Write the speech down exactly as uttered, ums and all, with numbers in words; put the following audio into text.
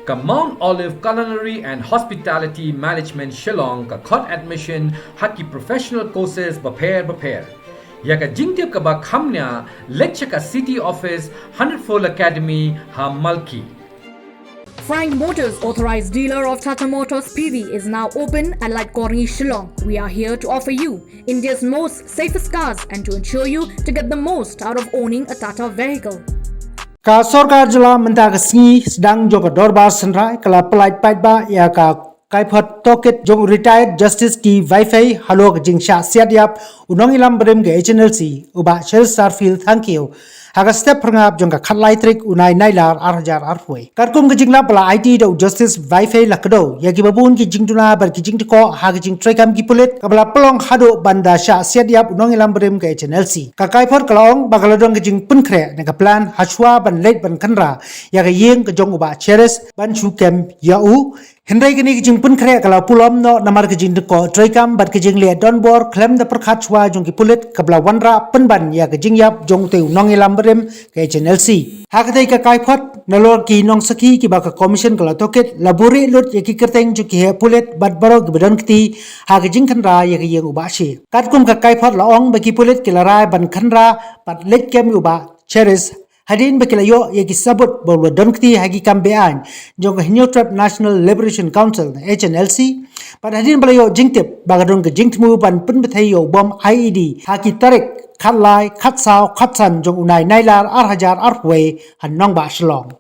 Ka Mount Olive Culinary and Hospitality Management Shillong ka khot admission ha ki professional courses bapher bapher. Ïa ka jingtip kaba kham nia, leit sha ka City Office, Hundred Fold Academy ha Malki. Frank Motors, authorized dealer of Tata Motors P V, is now open at Laitkor Ni, Shillong. We are here to offer you India's most safest cars and to ensure you to get the most out of owning a Tata vehicle. Ka sorkar jylla mynta ka sngi sdang jong ka dorbar synrai ka la pyllait paidbah ïa ka kaiphod tohkit jong retired Justice T Vaifei halor ka jingshah siat ïap u nongïalam barim ka H N L C u Bah Cheris Sarfil Thangkhiew ha ka step phyrngap jong ka khatlai tarik u Nailar ar hajar arphew. Katkum ka jinglap ba la aiti da u Justice Vaifei la kdew ïa kiba bun ki jingduna bad ki jingtkoh ha ka jingtreikam ki pulit kaba la pynlong haduh ban da shah siat ïap u nongïalam barim ka H N L C. Ka kaiphod ka la ong ba ka la don ka jingpynkhreh na ka plan hashwa ban leit ban kynra ïa ka ïing ka jong u Bah Cheris ban shu kem ïa u. Hynrei kane ka jingpynkhreh ka la pulom noh namar ka jingtkoh treikam bad ka jingleh donbor khlem da pyrkhat shwa jong ki pulit kaba la wanrah pynban ïa ka jingïap jong utei u nongïalam barim ka H N L C. Ha katei ka kaiphod nalor ki nongsakhi kiba ka commission ka la tohkit la buhrieh lut ïa ki kyrteng jong ki heh pulit bad baroh kiba don kti ha ka jingkynra ïa ka ïing u Bah Cheris. Katkum ka kaiphod la ong ba ki pulit ki la rai ban kynra bad leit kem ïa u Bah Cheris hadien ba ki la ïoh ïa ki sabut ba u la don kti ha ki kam beaiñ jong ka Hynñiewtrep National Liberation Council, H N L C, bad hadien ba la ïoh jingtip ba ka don ka jingthmu ban pynbthei ïa u bom I E D ha ki tarik khatlai, khatsaw, khatsan jong u Nailar ar hajar arphew ha nongbah Shillong.